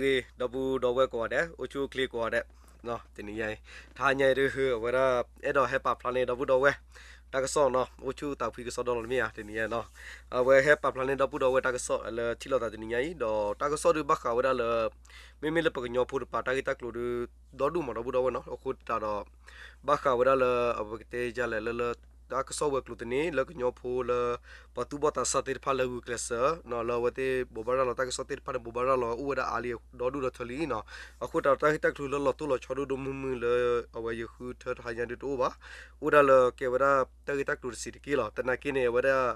ဂ့ၤ ဒီပုၢ်ဒီဝဲၢ်ကိးဂၤဒဲး အိၣ်ဆူၣ်အိၣ်ချ့ကိးဂၤဒဲး, တနံၤညါအံၤ တဟါညါအံၤဒုး အဝဲဒၣ် အဲၣ်ဒိးဟဲပာ်ဖျါန့ၢ်ဒီပုၢ်ဒီဝဲၢ် တၢ်ကစီၣ်နီၤ အိၣ်ဆူၣ်သးဖှံကစီဒီလီၤတမ့ၢ်ဧါ တနံၤညါနီၤ, အဝဲဟဲပာ်ဖျါန့ၢ်ဒီပုၢ်ဒီဝဲၢ်တၢ်ကစီၣ်လၢထံၣ်လိာ်သးတနံၤညါအံၤ ဒီးတၢ်ကစီၣ်ဒုးဘၣ်ဃးဝဲဒၣ်လၢ မ့မ့ၢ်လၢပကညီဖိတပၤ တၢ်ဂ့ၢ်တၢ်ကျိၤဒုး ဒီဒူၣ်မးဒီပုၢ်ဒီဝဲၢ်နီၤ, အဃိသတးဒီး ဘၣ်ဃးဝဲဒၣ်လၢ အဝဲကတဲယလဲၣ် လၢ လၢ တၢ်ကစီၣ်ဝဲၤကျိၤသန့ လၢကညီဖိလၢ ပှၤသူၣ်ဘီၣ်သးစၢ်သ့ၣ်တဖၣ်လၢဂုာ်ကျဲးစၢး လၢအဝဲသ့ၣ်ဘိးဘၣ်ရၤလီၤ တၢ်ကစီၣ်သ့ၣ်တဖၣ်န့ၣ် ဘိးဘၣ်ရၤလီၤ အိၣ်ဝဲဒၣ်အါလံဒီဒူၣ်ဒီထၢလံနီၤ, အဃိသတးဒီးတၢ်ဂ့ၢ်တၢ်ကျိၤလၢလီၤတိၢ်လီၤဆီဒိၣ်ဒိၣ်မုၢ်မုၢ်လၢ အဝဲယဃုထၢတဟါညါဒုးတအိၣ်ဘၣ်, အိၣ်ဒၣ်လၢကဲဝဲဒၣ်တၢ်ဂ့ၢ်တၢ်ကျိၤတစဲးတက့ၢ်လီၤ, သနာ်က့န့ၣ် အဝဲဒၣ်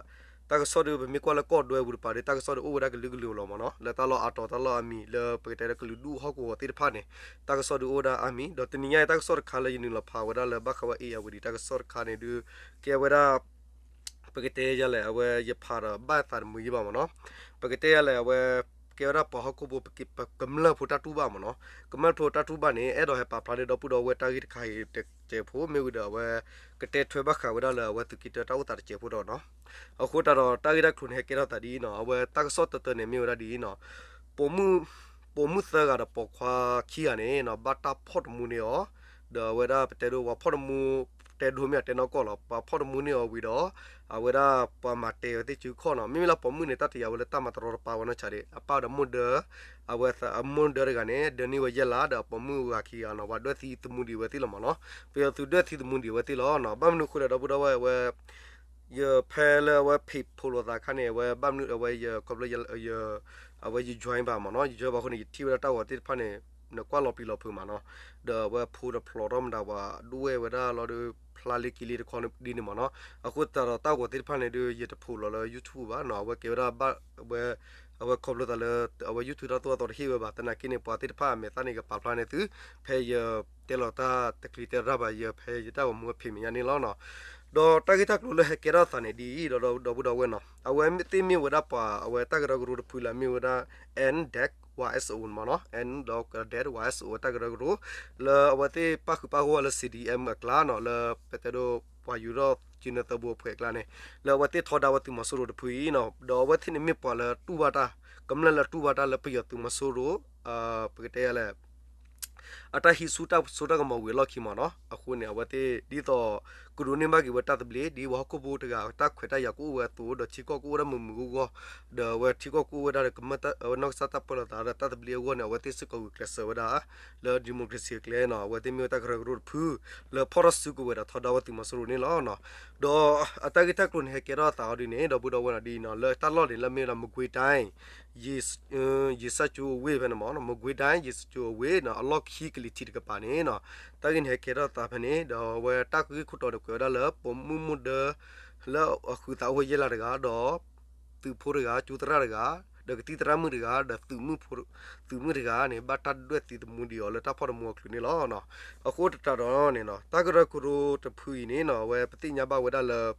တၢ်ကစီၣ်ဒုး ပမ့ၢ်ကွၢ်လၢကီၢ်ဒွဲပူၤတပၤဒီး တၢ်ကစီၣ်ဒုးအိၣ်ဝဲဒၣ်ကလုာ်ကလုာ်လီၤမးနီၤ, လၢတၢ်လီၢ်အါတီၤတၢ်လီၢ်အါမံၤ လၢပကတဲလၢကလုာ်ဒူၣ်ဟီၣ်ကဝီၤသ့ၣ်တဖၣ်န့ၣ် တၢ်ကစီၣ်ဒုးအိၣ်ဝဲဒၣ်အါမံၤ, ဒီးတနံၤညါအံၤတၢ်ကစီၣ်တခါလၢယနုာ်လီၤဖးဝဲဒၣ်လၢဘၣ်ဃးဝဲ အ့ၣ်ယၤဝတံၤ တၢ်ကစီၣ်တခါန့ၣ်ဒုး ကဲဝဲဒၣ် ပကတဲယလဲၣ် အဝဲယဖးဒီးဘၣ်သးတမုာ်ယံဘၣ်မးနီၤ, ပကတဲယလဲၣ် အဝဲ ကဲဝဲဒၣ်ပှၤဟီၣ်ခိၣ်ဖိ ပကမျၢၢ်ဖိတၢ်တူၢ်ဘၣ်မးနီၤ, ကမျၢၢ်ဖိတၢ်တူၢ်ဘၣ်န့ၣ် အဲၣ်ဒိးဟဲပာ်ဖျါန့ၢ်ဒီပုၢ်ဒီဝဲၢ်တၢ်ဂ့ၢ်တခါအံၤတစဲးဖိ မ့ၢ်ဝံၤဒီးအဝဲ ကတဲထွဲဘၣ်ဃးဝဲဒၣ်လၢအဝဲသုးက့တၢတၢ်အိၣ်သးတစဲးဖိဒီးနီၤ, အဃိသတးဒီးတၢ်ဂ့ၢ်တၢ်ကျိၤန့ၣ် ဟဲကဲထီၣ်သးဒ်အံၤနီၤ, အဝဲတၢ်ကစီၣ်တၢတၢန့ၣ်မ့ၢ်ဝဲဒၣ်ဒ်အံၤနီၤ, ပိာ်မုၣ် ပိာ်မုၣ်သၢဂၤဒီးပိာ်ခွါခံဂၤန့ၣ်နီၤ ဘၣ်တၢ်ဖီၣ်တမူန့ၢ်အီၤ, ဒီးအဝဲဒၣ်ပတဲဒိ ပှၤဖီၣ်တမူ တဲဒိမ့ၢ်အတဲနီၢ်ကီၢ်လီၤ, ပှၤဖီၣ်တမူန့ၢ်အီၤဝံၤဒီး အဝဲဒၣ်ပှၤမၤတဲဝဲသ့ၣ်စုခီၣ်နီၤ, မ့မ့ၢ်လၢပိာ်မုၣ်န့ၣ် တၢ်တယာ်ဝဲလၢတၢ်မၤတရီတပါဝဲနီၢ်ဆါဒံး အပၢ်ဒီးမိၢ်ဒၢ အဝဲအမိၢ်ဒၢတဂၤန့ၣ် ဒၢန့ၢ်ဝဲယဲၢ်လါ ဒီးအပိာ်မုၣ်ဂၤခံဂၤနီၤ ပှၤဒွဲၣ်သံသမူဒံးဝဲသ့ၣ်လီၤမးနီၤ, ပယီၤသုးဒွဲၣ်သံသမူဒံးဝဲသ့ၣ်လီၤနီၤ, ဘၣ်မနုၤအဃိလဲၣ်ဒီပုၢ်ဒီဝဲၢ် အဝဲ ယဖဲလၢအဝဲဖံးဖိးလိာ်သးခါန့ၣ် အဝဲဘၣ်မနုၤအဝဲယခီဖျိ အဝဲယ join ဘၣ်မးနီၤ, ယ join ဘၣ်အဃိန့ၣ် ယထံၣ်ဝဲဒၣ်တၢ်ဂီၤသ့ၣ်တဖၣ်န့ၣ် နကွၢ်လီၤပျံၤလီၤဖုးမးနီၤ, ဒီးအဝဲဖိတဖျိးထီၣ်မတၤ ပှၤဒွဲၣ်ဝဲဒၣ်လီၤဒီး ဖျါလ့က့လ့တခီဒ်န့ၣ်မးနီၤ, အဃိသတးဒီးတၢ်ဂီၤသ့ၣ်တဖၣ်န့ၣ်ဒုး ယတဖုးလီၤလၢ YouTube ဘၣ်နီၤ, အဝဲကဲဝဲဒၣ်ဘၣ် အဝဲ အဝဲခီဖျိသးလၢ အဝဲ YouTube တၢ်သိၣ်တၢ်သီတဟ့ၣ်ဝဲဘၣ်, သနာ်က့န့ၣ် ပှၤသ့ၣ်တဖၣ်အမဲာ်သၣ်န့ၣ် ကပာ်ဖျါန့ၢ်သု ဖဲယတဲလီၤတၢ်တကျံၤတဲရၣ်ဘၣ် ယဖဲယတၢ်ဂီၤမူအဖံးမဲာ်ညါန့ၣ်လီၤနီၤ, ဒီးတၢ်ဂ့ၢ်တၢ်ကျိၤလၢဟဲကဲထီၣ်သးန့ၣ်ဒ်အံၤ ဒီပုၢ်ဒီဝဲၢ်နီၤ, အဝဲသ့ၣ်မ့ၢ်ဝဲဒၣ်ပှၤ အဝဲတၢ်ကရၢကရိတဖုလၢအမ့ၢ်ဝဲဒၣ် N Deck Y S O မးနီၤ, N ဒီး Deck Y S O တၢ်ကရၢကရိ လၢအဝဲသ့ၣ်ပၣ်ဃုာ်ပၣ်ဂီၢ်ဝဲလၢ C D M အကျါနီၤ, လၢပတဲဒိ ပှၤယူၤထီၣ်စုနၢသၢဘိအဖှဲးအကျါန့ၣ်, လၢအဝဲသ့ၣ်ထီဒါဝဲသုးမီၤစိရိၤတဖုအံၤနီၤ, ဒီးအဝဲသ့ၣ်န့ၣ်မ့ၢ်ပှၤလၢတူၢ်ဘၣ်တၢ် ကမျၢၢ်လၢတူၢ်ဘၣ်တၢ်လၢပယီၤသုးမီၤစိရိၤ ပကတဲလဲၣ် အတၢ်ဟံးဆူၣ်တၢ်စိတၢ်ကမီၤဝံၤအလီၢ်ခံမးနီၤ, အဃိန့ၣ် အဝဲသ့ၣ်ဒ်သိး ကဒိးန့ၢ်ဘၣ်က့ၤဝဲတၢ်သဘျ့ ဒ်ပှၤဟီၣ်ခိၣ်ဖိတဂၤ တၢ်ခွဲးတၢ်ယာ်ကအိၣ်ဝဲအသိး ဒီးထံကီၢ်ကအိၣ်ဝဲဒၣ်မုာ်မုာ်ဂီၢ်ဂီၢ်, ဒီးအဝဲထံကီၢ်ကအိၣ်ဝဲဒၣ်ဒီးကမၢၢ် အဝဲနီၢ်ကစၢ်တၢ်ပၢလီၤသးဒီးတၢ်သဘျ့အဂီၢ်န့ၣ် အဝဲသ့ၣ်စ့ၢ်ကီးဂုာ်ကျဲးစၢးဝဲဒၣ် လၢ democracy အကျဲနီၤ, အဝဲသ့ၣ်မ့ၢ်ဝဲတၢ်ကရၢကရိတဖု လၢဖီၣ်ထီၣ်စုကဝဲၤဒီးထီဒါဝဲသုးမီၤစိရိၤန့ၣ်လီၤ. ဒီးအတၢ်ဂ့ၢ်တၢ်ကျိၤန့ၣ် ဟဲကဲထီၣ်အသးအီၤဒ်န့ၣ် ဒီပုၢ်ဒီဝဲၢ်နီၤ ဒ်အံၤနီၤ လၢတၢ်လီၢ်န့ၣ် လၢအမ့ၢ်ဝဲဒၣ် မကွ့ၤတၢ် ယ့စၢ်ကၠိအဝ့ၢ်ဖဲန့ၣ်မးနီၤ, မကွ့ၤတၢ် ယ့စၢ်ကၠိအဝ့ၢ်နီၤ အလီၢ်ခံကလံၤထံးတကပၤန့ၣ်နီၤ, တၢ်ဂ့ၢ်န့ၣ်ဟဲကဲထီၣ်သးဖဲန့ၣ် ဒီးအဝဲတၢ်ဂ့ၢ်ခိၣ်တီန့ၣ် ကွဲးဝဲဒၣ်လၢ ပိာ်မုၣ်မိၢ်ဒၢ လၢအဃုသးအိၣ်ဝဲယဲၢ်လါတဂၤ ဒီး သုးဖိတဂၤ ကၠိသရၣ်တဂၤ ဒီးကသံၣ်သရၣ်မုၣ်တဂၤ ဒီးသုးမုၢ်ဖိ သုးမုၢ်တဂၤန့ၣ် ဘၣ်တၢ်ဒွဲၣ်သံသမူဒံးအီၤလၢတၢ်ဖီၣ်တမူအကျိၤန့ၣ်လီၤ. အဃိသတးဒီးန့ၣ်နီၤ တၢ်ကရၢကရိတဖုအံၤန့ၣ်နီၤ အဝဲပသ့ၣ်ညါဘၣ်ဝဲဒၣ်လၢ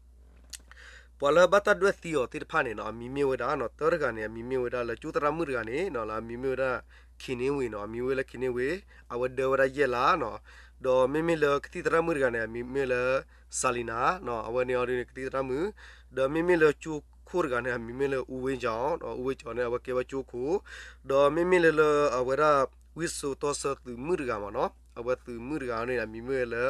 ပှၤလၢဘၣ်တၢ်ဒွဲၣ်သံအီၤသ့ၣ်တဖၣ်န့ၣ်နီၤ အမံၤမ့ၢ်ဝဲဒၣ်နီၤ တၢတဂၤန့ၣ် အမံၤမ့ၢ်ဝဲဒၣ်လၢကၠိသရၣ်မုၣ်တဂၤန့ၣ်နီၤ လၢအမံၤမ့ၢ်ဝဲဒၣ် ခ့န့ဝ့ၤနီၤ အမံၤမ့ၢ်ဝဲလၢခ့န့ဝ့ၤ အဝဲဒၢဝဲဒၣ်ယဲၢ်လါနီၤ, ဒီးမ့မ့ၢ်လၢကသံၣ်သရၣ်မုၣ်တဂၤန့ၣ် အမံၤမ့ၢ်လၢ စၤလံနၤနီၤ အဝဲန့ၣ်အီၤဒ်န့ၣ် ကသံၣ်သရၣ်မုၣ်, ဒီးမ့မ့ၢ်လၢကၠိခိၣ်တဂၤန့ၣ် အမံၤမ့ၢ်လၢ အူဝ့ကၠီနီၤ အူဝ့ကၠီန့ၣ် အဝဲကဲဝဲကၠိခိၣ်, ဒီးမ့မ့ၢ်လၢလၢအဝဲဒၣ် ဝံစိာ်တီဆၢသုးမုၢ်တဂၤမးနီၤ အဝဲသုးမုၢ်တဂၤန့ၣ် အမံၤမ့ၢ်ဝဲလၢ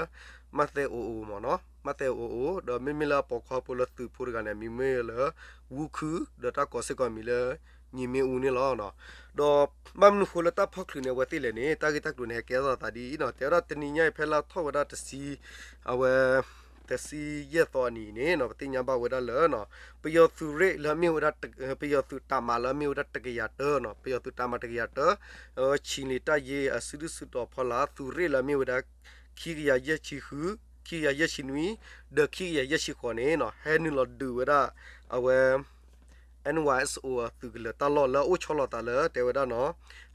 မးသဲအိၣ်အိၣ်မးနီၤ မးသဲအိၣ်အိၣ် ဒီးမ့မ့ၢ်လၢအပိာ်ခွါဖိလၢသုးဖိတဂၤန့ၣ် အမံၤမ့ၢ်ဝဲလၢ ဝူခုၣ် ဒီးတၢ်ကိးစ့ၢ်ကီးအမံၤလၢ ညံမ့ၣ်အူန့ၣ်လီၤ. ဒီးဘၣ်မနုၤဃိလၢတၢ်ဖီၣ်ချုးန့ၣ် အဝဲသ့ၣ်လဲၣ်န့ၣ် တၢ်ဂ့ၢ်တၢ်ကျိၤန့ၣ် ဟဲကဲထီၣ်သးဒ်အံၤနီၤ တဲဝဲဒၣ်တနံၤညါအံၤဖဲလၢထီၣ်ဝဲဒၣ်တဆံ အဝဲ တဆံယဲၢ်သီအနံၤန့ၣ်နီၤ ပသ့ၣ်ညါဘၣ်ဝဲဒၣ်လၢ ပယီၤသုးရ့ၣ်လၢအမ့ၢ်ဝဲဒၣ် ပယီၤသုးတၢ်မၤလၢအမ့ၢ်ဝဲဒၣ်တကယၤတၢနီၤ ပယီၤသုးတၢ်မၤတကယၤတၢ အဝဲဆံးလံာ်တၢ်ယ့အစုဒုၣ်စုတီၤဖီလာ် သုးရ့ၣ်လၢအမ့ၢ်ဝဲဒၣ် ခံကယၤယဲၢ်ဆံဃု ခံကယၤယဲၢ်ဆံနွံ ဒီးခံကယၤယဲၢ်ဆံဃိးန့ၣ်နီၤ ဟဲနုာ်လီၤဒုးဝဲဒၣ် အဝဲ N Y S O အသုးကလၢၤတၢ်လီၢ်လၢအအိၣ်ဆီလီၤသးလၢတဲဝဲဒၣ်နီၤ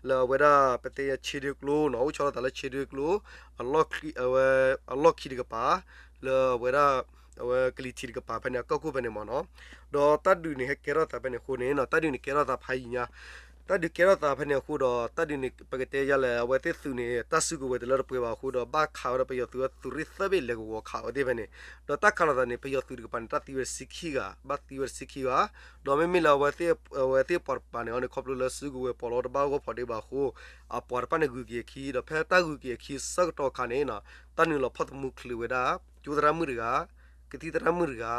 လၢအဝဲဒၣ်ပသ့ၣ်ညါဆ့ဒ့ကျိနီၤ အိၣ်ဆီလီၤသးလၢဆ့ဒ့ကျိ အလီၢ်ခံ အဝဲ အလီၢ်ခံတကပၤ လၢအဝဲဒၣ် အဝဲကလံၤထံးတကပၤဖဲန့ၣ် အကီၢ်ခိၣ်ဖဲန့ၣ်မးနီၤ ဒီးတၢ်ဒုးန့ၣ်ဟဲကဲထီၣ်သးဖဲန့ၣ်အဃိန့ၣ်နီၤ တၢ်ဒုးန့ၣ်ကဲထီၣ်သးဖးယံာ်ညါ တၢ်ဒုးကဲထီၣ်သးဖဲန့ၣ်အဃိဒီး တၢ်ဒုးန့ၣ် ပကတဲယၤလဲၣ် အဝဲသ့ၣ်သုးန့ၣ် တၢ်စုကဝဲၤတလၢတပှဲၤဘၣ်အဃိဒီး ဘၣ်ခးဝဲဒၣ်ပယီၤသုးဝဲသုးရ့ၣ်သၢဘ့ၣ်လဲၤကဝီၤခးဝဲသ့ၣ်ဖဲန့ၣ်, ဒီးတၢ်ခးလိာ်သးန့ၣ် ပယီၤသုးတကပၤန့ၣ် တၢ်သံဝဲတဆံခံဂၤ, ဘၣ်သံဝဲတဆံခံဂၤ, ဒီးမ့မ့ၢ်လၢအဝဲသ့ၣ်အပှၤတပၤန့ၣ်အီၤန့ၣ် ခီဖျိလၢစုကဝဲၤပီးလီတဘၣ်ဂီၢ်ဖီးဒ့ဘၣ်အဃိ အပှၤတဖၣ်န့ၣ်ဂုၤက့ၤအခံ, ဒီးဖဲတၢ်ဂုၤက့ၤအခံဆၢကတီၢ်အခါန့ၣ် တၢ်နုာ်လီၤဖီၣ်သမူချုးဝဲဒၣ် ကၠိသရၣ်မုၣ်တဂၤ, ကသံၣ်သရၣ်မုၣ်တဂၤ,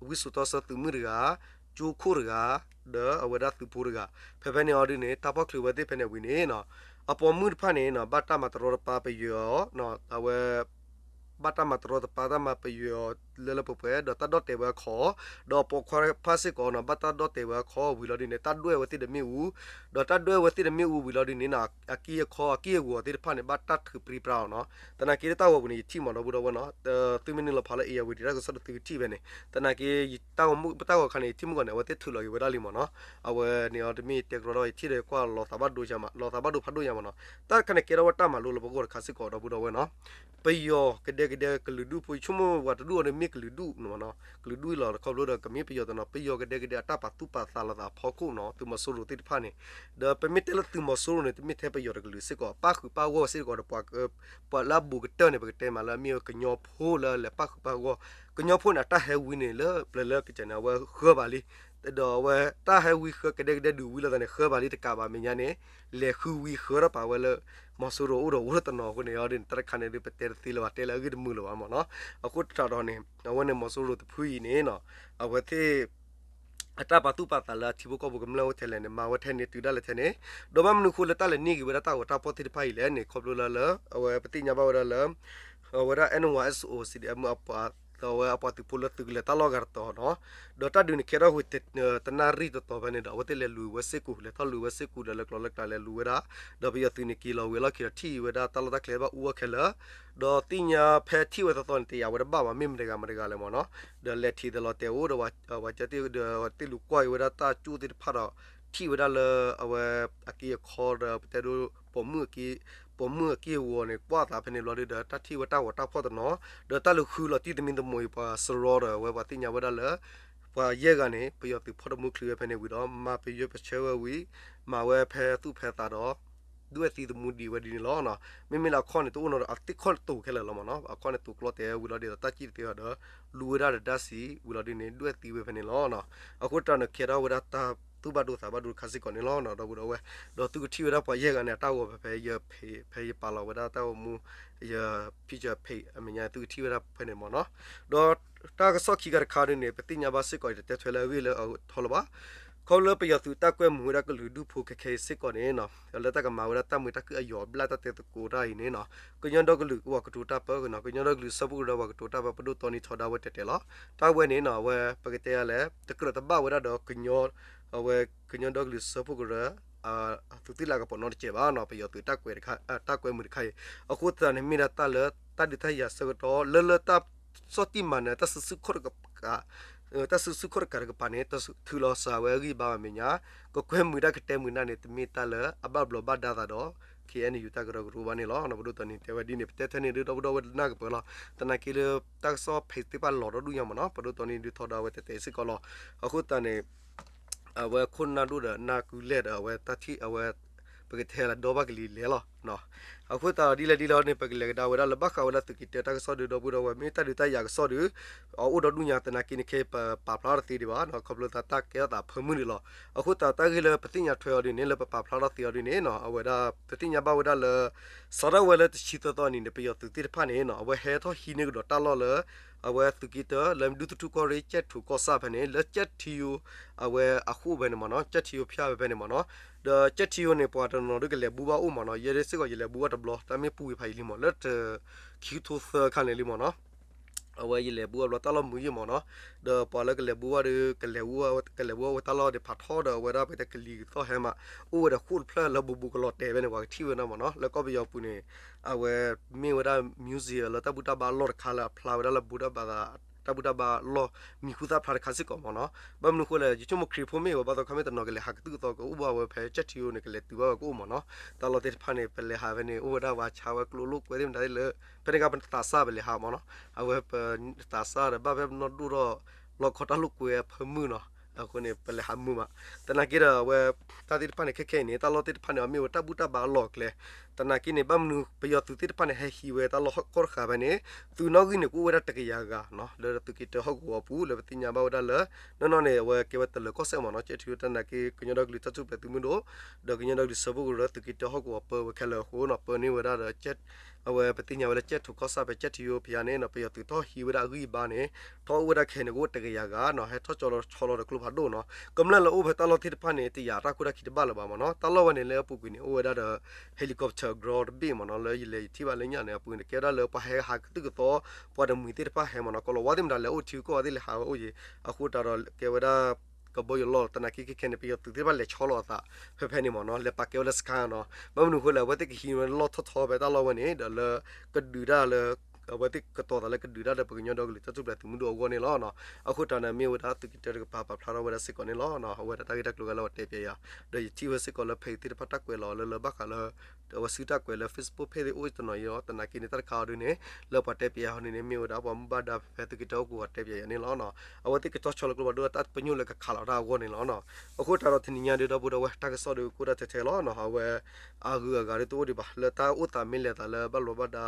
ဝံစိာ်တီဆၢသုးမုၣ်တဂၤ, ကၠိခိၣ်တဂၤ, ဒီးအဝဲဒၣ်သုးဖိတဂၤ, ဖဲဖဲန့ၣ်အီၤဒုန့ၣ် တၢ်ဖီၣ်ချုးဝဲသ့ၣ်ဖဲန့ၣ်ဝံၤန့ၣ် အပိာ်မုၣ်တဖၣ်န့ၣ် ဘၣ်တၢ်မၤတရီတပါပယွဲအီၤ, အဝဲ ဘၣ်တၢ်မၤတရီတပါတၢ်မၤပယွဲအီၤလၢလၢပှဲၤပှဲၤ ဒီးတၢ်ဒီၣ်တဲာ်ဝဲအခီ, ဒီးအပိာ်ခွါတဖၣ်စ့ၢ်ကီးန့ၣ် ဘၣ်တၢ်ဒီၣ်တဲာ်ဝဲအခီဝံၤလီၤဒုန့ၣ် တၢ်ဒွဲၣ်ဝဲသ့ၣ်တမ့ၣ်အူ, ဒီးတၢ်ဒွဲၣ်ဝဲသ့ၣ်တမ့ၣ်အူဝံၤလီၤဒုန့ၣ် အက့အခီအက့အဂီၤသ့ၣ်တဖၣ်န့ၣ် ဘၣ်တၢ်ထုးပြံပြါအီၤနီၤ. သနာ်က့တၢ်ဂီၤပူၤန့ၣ် ယထံၣ်မးဒီပုၢ်ဒီဝဲၢ်နီၤ, သုမ့ၢ်နုာ်လီၤဖးလၢ အ့ၣ်ယၤဝံၤဒံး တၢ်ကစီၣ်ဒီးသုကထံၣ်ဖဲန့ၣ်, သနာ်က့ တၢ်ဂီၤမူး တၢ်ဂီၤခါန့ၣ် ယထံၣ်မုၢ်ဂီၤန့ၣ် အဝဲသ့ၣ်ထုးလီၤက့ၤဝဲဒၣ်လံမးနီၤ. အဝဲန့ၣ်အီၤတမ့ၢ် တဲကရီဒီး ယထံၣ်ဒီးကွၢ်လီၤသးဘၣ်ဒိ လီၤသးဘၣ်ဒိဖးဒိၣ်ညါမးနီၤ. တၢ်တခါန့ၣ် ကဲထီၣ်ဝဲတၢ်မၤလိလၢပဂီၢ်တခါစ့ၢ်ကီးဒီပုၢ်ဒီဝဲၢ်နီၤ. ပယီၤကဒဲကဒဲကလုာ်ဒူၣ်ဖိ ယဆိကမိၣ်ပှၤတဒူၣ်အီၤန့ၣ်မ့ၢ်ကလုာ်ဒူၣ်မးနီၤ, ကလုာ်ဒူၣ်လီၤ ခီဖျိဒီးကမ့ၢ်ပယီၤတနီၤ ပယီၤကဒဲကဒဲအတၢ်ပာ်သူၣ်ပာ်သးလိာ်သးအဖီခိၣ်နီၤ သုးမီၤစိရိၤသ့ၣ်တဖၣ်န့ၣ်, ဒီးပမ့ၢ်တဲလၢသုးမီၤစိရိၤန့ၣ် တမ့ၢ်ထဲပယီၤတကလုာ်စ့ၢ်ကီး ပၣ်ဃုာ်ပၣ်ဂီၢ်စ့ၢ်ကီးဒီး ပှၤလၢအဘူးကတၢၢ်န့ၣ် ပကတဲမးလၢအမ့ၢ်ဝဲကညီဖိလၢလဲၤပၣ်ဃုာ်ပၣ်ဂီၢ်, ကညီဖိန့ၣ် အတၢ်ဟဲဝံန့ၣ် လၢပျၢၤလၢကစၢ်န့ၣ် အဝဲဃၢဘၣ်လံ, ဒီးအဝဲတၢ်ဟဲဝံဃၢကဒဲကဒဲဒုးဝံလိာ်သးန့ၣ် ဃၢဘၣ်လံတကးဘၣ် မဲာ်ညါန့ၣ် လဲၤဃုဝံဃၢထီၣ်ပာ်ဝဲလၢ မီၤစိရိၤအိၣ်ဒီးအိၣ်လၢတနီၤအဃိန့ၣ် အီၤဒ်န့ၣ် တၢ်တခါန့ၣ်ဒုး ပတဲတသ့လၢၤဘၣ် တဲလၢအဂ့ၢ်တမုာ်လၢၤဘၣ်မးနီၤ. အဃိသတးဒီးန့ၣ် အဝဲန့ၣ်မီၤစိရိၤတဖုအံၤန့ၣ်နီၤ အဝဲသ့ၣ် အတၢ်ပာ်သူၣ်ပာ်သးလၢအထံဖိကီၢ်ဖိကမျၢၢ်အိၣ်ထဲလဲၣ်န့ၣ် မၤဝဲထဲန့ၣ်တုၤဒၣ်လဲာ်ထဲန့ၣ်, ဒီးဘၣ်မနုၤအဃိလၢတၢ်လဲၤန့ၢ်က့ၤဝဲဒၣ်တၢ်ဂီၤတၢ်ဖီၣ်သ့ၣ်တဖၣ်အံၤလဲၣ်န့ၣ် ခီဖျိလၢလၢ အဝဲပသ့ၣ်ညါဘၣ်ဝဲဒၣ်လၢ အဝဲဒၣ် NYSO အပှၤ အဝဲအပှၤသုးဖိလၢသုးကလၢၤတၢ်လီၢ်ဂၤတတီၤနီၤ, ဒီးတၢ်ဒုးန့ၣ်ခဲထီၣ်ဝံၤ တနၣ်ရံၣ်တတီၤဖဲန့ၣ်ဒီး အဝဲသ့ၣ်လဲၤလူၤဝဲစ့ၢ်ကီး လဲၤထီၣ်လူၤဝဲစ့ၢ်ကီးဒီးလၢကျိၤလၢကျဲလဲၤလူၤဝဲဒၣ်, ဒီးပယီၤသုးန့ၣ်က့ၤလီၤဝံၤအလီၢ်ခံဒီးထံၣ်ဝဲဒၣ်တၢ်လီၢ်တၢ်ကျဲဘၣ်အူအီၣ်ခဲလၢာ်, ဒီးသ့ၣ်ညါဖဲထံၣ်ဝဲသီသီန့ၣ် တယာ်ဝဲတဘၣ်ဘၣ် မ့ၢ်မတဂၤမတဂၤလဲၣ်မးနီၤ, ဒီးလဲၤထံၣ်သလီၤတဲာ်အိၣ်ဒီး ပှၤကၢသ့ၣ်ဒီးသ့ၣ်လူၤကွၢ်က့ၤဝဲဒၣ်တၢ်ကၠိသ့ၣ်တဖၣ်ဒီး ထံၣ်ဝဲဒၣ်လၢအဝဲအက့အခီဒီး ပတဲဒိ ပိာ်မုၣ်အက့အဂီၤန့ၣ် ကွၢ်သးဖဲန့ၣ်ဘျီဒုဒီး တၢ်ထံၣ်ဝဲတၢ်ဂီၤတၢ်ဖီၣ်တနီၤ, ဒီးတၢ်လူၤဃုလီၤတံၢ်သမံသမိးအံၤ ပှၤစရီဒီးအဝဲပှၤသ့ၣ်ညါဝဲဒၣ်လၢ ပှၤယဲၢ်ဂၤန့ၣ် ပယီၤသုးဖီၣ်တမူချုးဝဲဖဲန့ၣ်ဝံၤဒီး မၤပယွဲပဆၢဝဲဝံၤ မၤဝဲဖဲသူၣ်ဖဲသးဒီး ဒွဲၣ်သံသမူဒံးဝဲဒ်န့ၣ်လီၤ. မ့မ့ၢ်လၢအခီၣ်န့ၣ် တအိၣ်နီၤဒီး အသ့ၣ်ခီၣ်န့ၣ်တိာ်ခဲလၢာ်လီၤမးနီၤ, အခီၣ်န့ၣ်တိာ်ကျီတဲာ်ဝံၤလီၤဒ်ဒီး တၢ်စံၣ်တသ့ဘၣ်ဒီး လူၤဝဲဒၣ်ဒီးတၢ်စံၣ်ဝံၤလီၤဒ်န့ၣ် ဒွဲၣ်သံဝဲဖဲန့ၣ်လီၤ. အဃိတၢ်န့ၣ် ကဲထီၣ်ဝဲဒၣ်တၢ်သူၣ်ဘၣ်ဒိသးဘၣ်ဒိတခါစ့ၢ်ကီးန့ၣ်လီၤ ဒီပုၢ်ဒီဝဲၢ်, ဒီးသုကထံၣ်ဝဲဒၣ်ပှၤယဲၢ်ဂၤန့ၣ် အတၢ်ဂီၤဖဲ ဖဲယပာ်လီၤဝဲဒၣ်တၢ်ဂီၤမူ ယ picture page အမဲာ်ညါ သုကထံၣ်ဝဲဒၣ်ဖဲန့ၣ်မးနီၤ. ဒီးတၢ်ကစီၣ်ခံခါတခါဒ်န့ၣ် ပသ့ၣ်ညါဘၣ်စ့ၢ်ကီး တတဲထွဲလၢအဂ့ၢ်လၢအထီလၢၤဘၣ်. ခီဖျိလၢပယီၤသုးတၢ်ကွဲမုာ်ဝဲဒၣ်ကလုာ်ဒူၣ်ဖိခဲခဲအံၤစ့ၢ်ကီးန့ၣ်နီၤ လၢတၢ်ကမၤဝဲဒၣ်တၢ်မုာ်တၢ်ခုၣ်အယီၤဘျၣ်တၢ်တဲသကိးတၢ်အံၤန့ၣ်နီၤ ကညီဒီကလုာ်ပှၤကတိၤတၢ်ပၢ ကညီဒီကလုာ်စၢဖှိၣ်ကရၢပှၤကတိၤတၢ်ပၢ ပဒိၣ်တီနံၤထီဒါဝဲတဲာ်တဲာ်လီၤ. တၢ်ဝဲန့ၣ်နီၤ အဝဲပကတဲလဲၣ် တကြၢးတဘၣ်ဝဲဒၣ်ဒီး အဝဲကညီဒီကလုာ်စၢဖှိၣ်ကရၢ အသုးသ့ၣ်လၢကပီၤနီတစဲးဘၣ်နီၤ ပယီၤသုးတၢ်ကွဲမုာ်တခါအံၤ အဃိသတးန့ၣ် မ့ၢ်ဒၣ်တၢ်လၢတၢ်ဒုးတၢ်ယၤဆၢကတီၢ် လၢလၢတၢ်ဆီၣ်တံၢ်မၤနၢၤ တၢ်စုဆူၣ်ခီၣ်တကပၤ တၢ်စုဆူၣ်ခီၣ်တကးတကပၤန့ၣ် ထုးလီၤစှၤဝဲအဂံၢ်ဘါဘၣ်မဲာ်ညါ ကကွဲမုာ်တၢ်ကတဲမုာ်တၢ်န့ၣ် တမ့ၢ်တၢ်လၢအဘၣ်ဘျီးဘၣ်ဒါသးဒီး KNU တၢ်ကရၢကရိဘၣ်န့ၣ်လီၤ. ပဒိၣ်တီနံၤတဲဝဲဒ်န့ၣ် ပတဲထဲန့ၣ်ဒ်ဒီပုၢ်ဒီဝဲၢ်တနၢ်ကပၢၤလီၤ. သနာ်က့လၢတၢ်ကစီၣ်ဖဲသ့ၣ်ပာ်လီၤဒီဒူၣ်ညါမးနီၤ ပဒိၣ်တီနံၤဒုးထီဒါဝဲတဲာ်တဲာ်စ့ၢ်ကီးလီၤ. အဃိသတးန့ၣ် အဝဲခိၣ်နၢ်ဒိၣ်ဒီးနၢ်ကုလဲၢ်ဒီးအဝဲတၢ်ထံၣ်အဝဲ ပကတဲလၢဒီဘၣ်ကလံၤလဲၢ်လီၤ. အဃိသတးဒ်လဲၣ်ဒ်လဲၣ်န့ၣ် ပကလဲၤကဒါဝဲဒၣ်လၢဘၣ်ဃးဝဲဒၣ်သုးက့တၢတၢ်ကစီၣ်ဒုးဒီပုၢ်ဒီဝဲၢ် မ့ၢ်တၢ်ဒုးတၢ်ယၤကစီၣ်ဒုး အအိၣ်ဒီဒူၣ်ညါသနာ်က့န့ၣ် ခဲအံၤပပာ်ဖျါထီၣ်တသ့ဒံးဘၣ် ခီဖျိသးတၢ်ကဲထီၣ်သးဖၢမုၢ်ဒံးလီၤ. အဃိသတးတၢ်ဂ့ၢ်လၢပသ့ၣ်ညါထွဲအီၤဒ်န့ၣ် လၢပပာ်ဖျါထီၣ်သ့အီၤဒ်န့ၣ် အဝဲဒၣ်ပသ့ၣ်ညါဘၣ်ဝဲဒၣ်လၢ စးထီၣ်ဝဲလၢတဆံသၢသီအနံၤန့ၣ် ပယီၤသုးသ့ၣ်တဖၣ်န့ၣ် အဝဲဟဲထီၣ်ဟံးန့ၢ်ကဒီးတၢ်လီၢ်လၢ အဝဲသုးက့တၢ လၢဒူသထူၣ်ကီၢ်ရ့ၣ် ကၠဲၣ်ထူးကီၢ်ဆၣ်ဖဲန့ၣ် လၢကၠဲၣ်ထံယိ အဝဲအဃိၣ်ဖဲန့ၣ်မ့ၢ်နီၤ ကၠဲၣ်ထံယိဖၠၣ်ဖဲဖဲန့ၣ်မ့ၢ်နီၤ. ဒီးကၠဲၣ်ထံယိန့ၣ် ပှၤတနီၤဒုးကလဲၤဘူးဘၣ်အိၣ်မ့ၢ်နီၤ ယဲဒၣ်စ့ၢ်ကီးယလဲၤဘူးဘၣ်တဘျီ တၢ်မ့ၢ်ပူၤဝံၤဖးယံာ်လံမ့ၢ် လၢတ ခံကထိသၢခါန့ၣ်လံမ့ၢ်နီၤ အဝဲယလဲၤဘူးဘၣ်ဘျီတၢ်လီၢ်မုာ်ယံာ်မ့ၢ်နီၤ. ဒီးပှၤလၢကလဲၤဘူးဘၣ်ဒီး ကလဲၤဘူးဘၣ်ဝဲတၢ်လီၢ်ဒံးဖးထီဒီး အဝဲဒၣ်ပတဲကလံၤကသီၣ်ဟဲမး အိၣ်ဝဲဒီးဃိၣ်တဖျၢၣ်လၢဘူးဘူးကလီၤတဲာ်ဖဲန့ၣ် ပှၤကထံၣ်ဝဲဒၣ်မ့ၢ်နီၤ လၢကီၢ်ပယီၤပူၤန့ၣ် အဝဲမ့ၢ်ဝဲဒၣ် museum လၢတၢ်ဘူၣ်တၢ်ဘါအလီၢ်တခါလၢအဖျါဝဲဒၣ်လၢဘူးတၢ်ဘါ တၢ်ဘူၣ်တၢ်ဘါလီၢ်မံၤဟူသၣ်ဖျါတခါစ့ၢ်ကီးမ့ၢ်နီၤ. ဘၣ်မနုၤအဃိလဲၣ် ယဆိကမိၣ်ခရံာ်ဖိမ့ၢ်ဝဲဘၣ်သီခါမ့ၢ်တနီၤကလဲၤဟးကသုၣ်ကသီကအိၣ်ဘၣ်ဝဲဖဲကၠဲၣ်ထံယိန့ၣ် ကလဲၤတုၤဘၣ်ဝဲကအိၣ်မ့ၢ်နီၤ. တၢ်လီၢ်သ့ၣ်တဖၣ်န့ၣ် ပလဲၤဟးဖဲန့ၣ် အိၣ်ဝဲဒၣ်ပှၤဆါဝဲကျိလိာ်ကွဲသ့ၣ်မတၤသ့ၣ်လၢ ဖဲန့ၣ်ခါပသးစၢ်ပလဲၤဟးမ့ၢ်နီၤ. အဝဲပသးစၢ်ဒီးဘၣ်ဖဲပနီၢ်ဒိၣ်ထီၣ် လီခီတၢ်လိာ်ကွဲအဖၢမုၢ်နီၤ အဃိန့ၣ် ပလဲၤဟးမုာ်မး. သနာ်က့ဒီးအဝဲ တၢ်သ့ၣ်တဖၣ်န့ၣ် ခဲခဲအံၤန့ၣ် တၢ်လီၢ်သ့ၣ်တဖၣ်န့ၣ် အမ့ၢ်ဝဲတၢ်ဘူၣ်တၢ်ဘါအလီၢ်အကျဲ. သနာ်က့န့ၣ် ဘၣ်မနုၤပယီၤသုးသ့ၣ်တဖၣ်န့ၣ် ဟဲဟံးဝဲတၢ်လီၢ်ကီၢ်တဃာ်ဖဲန့ၣ် သုးနီၣ်ဂံၢ်န့ၣ် ကအိၣ်ဝဲဒၣ်တကယၤဂၤနီၤ လၢသုးက့တၢဟီၣ်ကဝီၤအပူၤ လၢပသ့ၣ်ညါဘၣ်ဝဲဒၣ်လၢ နီၢ်နီၢ်န့ၣ် အဝဲကဲဝဲတလၢၤကီၢ်စဲၣ်မ့ၢ်နီၤ ကဲထီၣ်သနာ်က့ ကညီဒီကလုာ်တၢ်ထူၣ်ဖျဲးသုးမုၢ်ဒိၣ် ဒီးကညီဒီကလုာ်စၢဖှိၣ်ကရၢသုးက့တၢဟီၣ်ကဝီၤပၢဝဲခဲလၢာ်အဃိနီၤ ပၢန့ၢ်ဝဲဒၣ်ဒီး အဝဲပသ့ၣ်ညါဝဲလၢကဲထီၣ်ကီၢ်ဆၣ်ဖဲကဲထီၣ်ယိဖဲန့ၣ်နီၤ ပယီၤသုးထီၣ်ဟံးဝဲဒၣ်အဂံၢ်အဘါန့ၣ် ထီၣ်အိၣ်ဝဲဒၣ်ခဲအံၤန့ၣ် ကအိၣ်တကယၤဂၤနီၤ ဟဲထီၣ်ကၠီလီၤဆီလီၤဒီးကျိဖးဒိၣ်နီၤ ကမျၢၢ်လၢအိၣ်ဖဲတၢ်လီၢ်သ့ၣ်တဖၣ်န့ၣ် တယာ်တၢ်ခိၣ်တၢ်ခံတဘၣ်လၢၤဘၣ်မ့ၢ်နီၤ တၢ်လီၢ်ဝဲန့ၣ်လၢအပူၤကွံာ်န့ၣ် အိၣ်ဝဲဒၣ်ဒီး helicopter ground တဘ့ၣ်မ့ၢ်နီၤ လၢယလဲၤယထံၣ်ဘၣ်လၢညါန့ၣ် အပူၤန့ၣ် ကဲဝဲဒၣ်လၢပှၤဟဲဟးကသုၣ်ကသီ ပှၤတမှံၤသ့ၣ်တဖၣ်ဟဲမ့ၢ်နီၤ ကီးလီၤဝါသ့ၣ်မတၤလဲၤအိၣ်ထံကီၢ်သ့ၣ်လဲၤဟးဝဲအိၣ်ယံၤ အဃိတၢ်ဒီးကဲဝဲဒၣ် ကဘီယူၤလီၢ်သနာ်က့ခဲခဲန့ၣ် ပယီၤသုးသ့ၣ်တဖၣ်လဲၤဆီလီၤအသး ဖဲဖဲန့ၣ်မ့ၢ်နီၤ လဲၤပာ်ကဲဝဲလၢ စခန်း နီၤ ဘၣ်မနုၤအဃိလဲၣ် အဝဲသ့ၣ်ကဟံးဝဲလီၢ်ထီၣ်ထီဖဲတၢ်လီၢ်ဝဲန့ၣ် ဒီးလၢ ကဒုးတၢ်လၢ အဝဲသ့ၣ်ကတီၤသးလၢကဒုးတၢ်ဒီးပကညီဒီကလုာ်တၢ်ထူၣ်ဖျဲးသုးမုၢ်ဒိၣ်အဂီၢ်န့ၣ်လီၤ. အဃိတၢ်န့ၣ် မ့ၢ်ဝဲဒၣ်သုးက့တၢတကပၤပာ်ဖျါထီၣ်ဝဲဒၣ်စ့ၢ်ကီးန့ၣ်လီၤ. အဝဲဒၣ်တၢ်ဂ့ၢ်တၢ်ကျိၤဂၤလၢပှၤတဲပၠးယၤ ဒီးယထံၣ်ဝဲစ့ၢ်ကီးလၢ page သ့ၣ်တဖၣ်တၢ်ကွဲးလီၤလၢလၢဘၣ်ဃးလၢ အဝဲစုတၢ်ကွဲးလၢ Facebook page သ့ၣ်အိၣ်တနီၤအံၤလီၤ. သနာ်က့န့ၣ် တၢ်တခါအီၤဒ်န့ၣ် လၢပှၤတဲပၠးယၤအီၤဒ်န့ၣ် မ့ၢ်ဝဲဒၣ်ပှၤမူဘၣ်ဒါဖဲသုးက့တၢဟီၣ်ကဝီၤတဲပၠးယၤန့ၣ်လီၤ. အဝဲသ့ၣ်ကတီၤဆီလီၤကျိဖးဒိၣ်တၢ်ပညိၣ်လၢကခးလီၤတၢ်အဂီၢ်န့ၣ်လီၤ. အဃိတၢ်ဒီးတနံၤညါဒ်ဒီပုၢ်ဒီဝဲၢ် တၢ်ကစီၣ်ဒီးကအိၣ်ဒၣ်ထဲထဲလီၤ. အဝဲ အဂုၤအဂၤဒ်တအိၣ်ဒံးဘၣ် လၢတၢ်အိၣ်သးမ့ၢ်လဲၤသးလၢဘၣ်လီၤဘၣ်ဒါ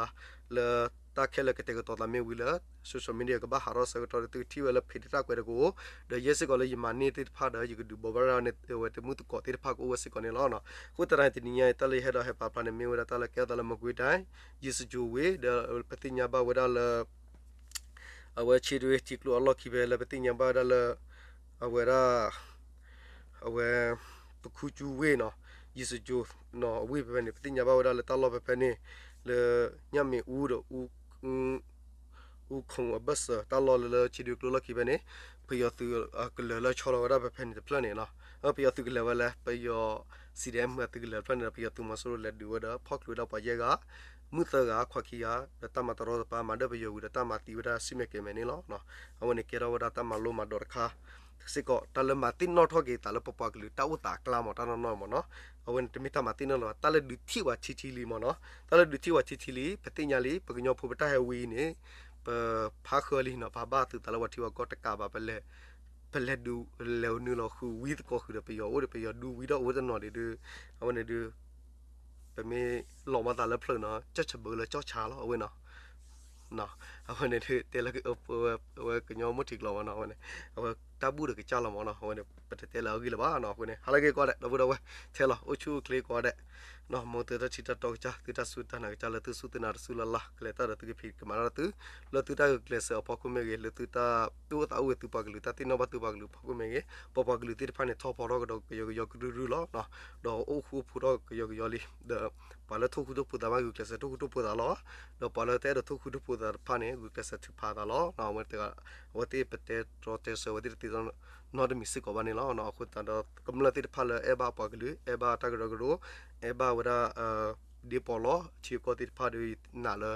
လၢတၢ်ခဲလၢာ်ကတဲာ်ကတီၤသးမ့ၢ်ဝံၤလၢ social media ကဘၣ်ဟးထီၣ်ဆၢကတီၢ်ဒီးသုကထံၣ်ဝဲလၢ page တၢ်ကွဲးတက့ၢ်. ဒီးယဲစ့ၢ်ကီးလၢယမၤန့ၢ်သ့ၣ်တဖၣ်ဒီး ယကဒုးဘိးဘၣ်ရၣ်န့ၣ် အဝဲတမုၢ်သကိးသ့ၣ်တဖၣ်ကအိၣ်ဝဲစ့ၢ်ကီးန့ၣ်လီၤ. အဃိသတးန့ၣ် တနံၤညါအံၤ တၢ်လၢယဟဲဒီးဟဲပာ်ဖျါန့ၣ် မ့ၢ်ဝဲဒၣ်တၢ်လၢကဲထီၣ်သးလၢ မကွေးတိုင်း ယံၤစကၠိၤဝ့ၢ် ဒီးပသ့ၣ်ညါဘၣ်ဝဲဒၣ်လၢ အဝဲဆံးတွ့ထံကျိအလီၢ်ခံဖဲလၢပသ့ၣ်ညါဘၣ်ဝဲဒၣ်လၢ အဝဲဒၣ် အဝဲ ပခူကၠူဝ့ၢ်နီၤ ယံၤစကၠိၤနီၤ အဝ့ၢ်ဖဲဖဲန့ၣ် ပသ့ၣ်ညါဘၣ်ဝဲဒၣ်လၢတၢ်လီၢ်ဖဲဖဲန့ၣ် လၢညၣ်မ့ၣ်အူဒီး အူခိၣ်အဘၢၣ်စၢၤ တၢ်လီၢ်လၢလၢဆံးတွ့ကျိလီၢ်ခံဖဲန့ၣ် ပယီၤသုးကလၢၤလၢဆီလီၤဝဲဒၣ်ဖဲဖဲန့ၣ်တဖျၢၣ်န့ၣ်နီၤ ပယီၤသုးကလၢၤဝဲလၢ ပယီၤ CDM သုးကလၢၤတဖျၢၣ်န့ၣ်ဒီး ပယီၤသုးမီၤစိရိၤလဲၤဒုးဝဲဒီး ဖီၣ်ချုးဝဲဒၣ်ပှၤယဲၢ်ဂၤ မုၢ်သၢဂၤ ခွါခံဂၤ ဒီးတၢ်မၤတရီတပါမၤဒၢၣ်ပယီၤဝံၤဒီးတၢ်မၤသံဝဲဒၣ်ဆူမဲာ်ကဲၤမဲာ်န့ၣ်လီၤ. အဝဲန့ၣ်ကဲထီၣ်ဝဲဒၣ်တၢ်မၤလိမၤဒိးတခါ စ့ၢ်ကီး တၢ်လၢမၤသ့ၣ်နီၣ်ထီၣ်က့ၤသးလၢပပှၤကလုာ်တၢ်အိၣ်သးအကျါမ့ၢ် တၢ်နီၢ်နီၢ်မ့ၢ်နီၤ အဝဲန့ၣ်တမ့ၢ်တၢ်မၤသ့ၣ်နီၣ်လၢၤဘၣ် တၢ်လၢဒုးထံၣ်ဝဲထံထံလံမ့ၢ်နီၤ တၢ်လၢဒုးထံၣ်ဝဲထံထံလံ ပသ့ၣ်ညါလံ ပကညီဖိပတၢ်ဟဲဝံၤန့ၣ် ပဖးဃၢလံနီၤ ပဘၣ်သုးသးလၢပှၤထံပှၤကီၢ်တကးဘၣ် ပလဲၤဒုးလဲၤနုာ်လီၤဃုာ်ဝံသကိးဃုာ်ဒီးပယီၤအိၣ်ဒီးပယီၤဒုးဝံထီၣ်အိၣ်တနီၤဒံးဒုး အဝဲန့ၣ်ဒုး ပမ့ၢ်လီၤမၤသးလၢဖျၢၣ်နီၤ ကၠီၣ်ဆၢဘၢလၢကၠီၣ်ဆၢလီၤ အဝဲနီၤ အဝဲန့ၣ်ဒုးတဲလၢ အဝဲကညီမိၢ်ထံကျိာ်မ့ၢ်နီၤ အဝဲန့ၣ် အဝဲတၢ်ဘူၣ်ဒီးကစၢ်လီၤမ့ၢ်နီၤ အဝဲန့ၣ် ပတတဲလၢအဂ့ၢ်လၢၤဘၣ်နီၤ အဃိန့ၣ် ဟါလၢအဂ့ၤကိးဂၤဒဲး ဒီပုၢ်ဒီဝဲၢ် ထဲလီၤ အိၣ်ဆူၣ်အိၣ်ချ့ကိးဂၤဒဲး မ်သုတၢ်ထံၣ်တၢ်တီကစၢ် သုတၢ်စူၢ်တၢ်နာ်ကစၢ်လၢသုစူၢ်သုနာ်တစူၢ်လၢ်လၢ် ကလဲၤတၢ်ဒီးသုကဖံးကမၤတၢ်သု လၢသုတၢ်ဂုာ်ကျဲးစၢးအဖီခိၣ်မ့ၢ်ဂ့ၤ လၢသုတၢ်အိၣ်သးအိၣ်ဂဲၤသုပှၤကလုာ်တၢ်သ့ၣ်နီၣ်ဘၣ်သုပှၤကလုာ်ဖီခိၣ်မ့ၢ်ဂ့ၤ ပပှၤကလုာ်သ့ၣ်တဖၣ်န့ၣ် ထီၣ်ဖီထီၣ်ကဒီးကယီကယီကရုၢ်ရုၢ်လီၤ ဒီးအိၣ်ဃူအိၣ်ဖိးထီၣ်ကယီကယီလံ ဒီးပှၤလၢထိၣ်ဃူထိၣ်ဖိးသးမ့ၢ်ဂုာ်ကျဲးစၢးထိၣ်ဃူထိၣ်ဖိးသးလီၤ ဒီးပှၤလၢတအဲၣ်ဒိးထိၣ်ဃူထိၣ်ဖိးသးတဖၣ်န့ၣ် ဂုာ်ကျဲးစၢးထုးဖးသးလီၤ အဝဲသ့ၣ်ပတဲတြီတဲဆၢအဝဲသ့ၣ်တသ့နီတမံၤစ့ၢ်ကီးဘၣ်န့ၣ်လီၤ အဃိသတးဒီး ကမျၢၢ်သ့ၣ်တဖၣ်လၢအဲၣ်ဘၣ်ပှၤကလုာ် အဲၣ်ဘၣ်တၢ်ကရၢကရိ အဲၣ်ဘၣ်ဝဲဒၣ် ဒ့ပီးလီၤ ထံကီၢ်သ့ၣ်တဖၣ်ဒီးနာ်လၢ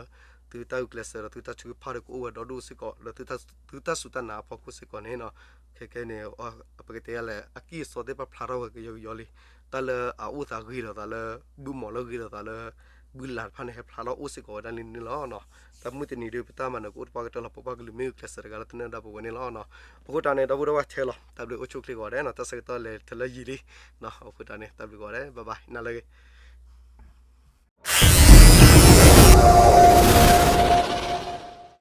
သုတၢ်ဂုာ်ကျဲးစၢးဒီးသုတၢ်ထုကဖၣ်ဒီးကအိၣ်ဝဲဒီဒူၣ်စ့ၢ်ကီး လၢသုတၢ်စူၢ်တၢ်နာ်အဖီခိၣ်စ့ၢ်ကီးန့ၣ် ခဲကဲန့ၣ် ပကတဲယၤလဲၣ် အကံၢ်အစီသ့ၣ်တဖၣ်ဖျါထီၣ်ဝဲကယီကယီလံ တၢ်လၢအအိၣ်သးဂ့ၤလိာ်သးလၢ ဘုမီၤလၢဂ့ၤလိာ်သးလၢ ဘုလၢ်တဖၣ်န့ၣ် ဟဲဖျါထီၣ်အိၣ်စ့ၢ်ကီးဝဲဒၣ်လံန့ၣ်လီၤ. တၢ်မုၢ်တနံၤဒုး ပတၢ်မၤနၢၤကအိၣ်တပှၢ်ကတၢၢ်လီၤ ပပှၤကလုာ်မ့ၢ်ဂုာ်ကျဲးစၢးတဂၤလၢတနၢၤဒါပဝဲန့ၣ်လီၤ. အဃိတၢ်န့ၣ် ဒီပုၢ်ဒီဝဲၢ်ထဲလီၤ တၢ်ဘျုးအိၣ်ဆူၣ်အိၣ်ချ့ကိးဂၤဒဲးနီၤ တၢ်ဆၢကတီၢ်လဲၤထဲလၢယံာ်လံ အဃိတၢ်န့ၣ် တၢ်ဘျုးကိးဂၤဒဲး bye bye နၤလၢအဂ့ၤ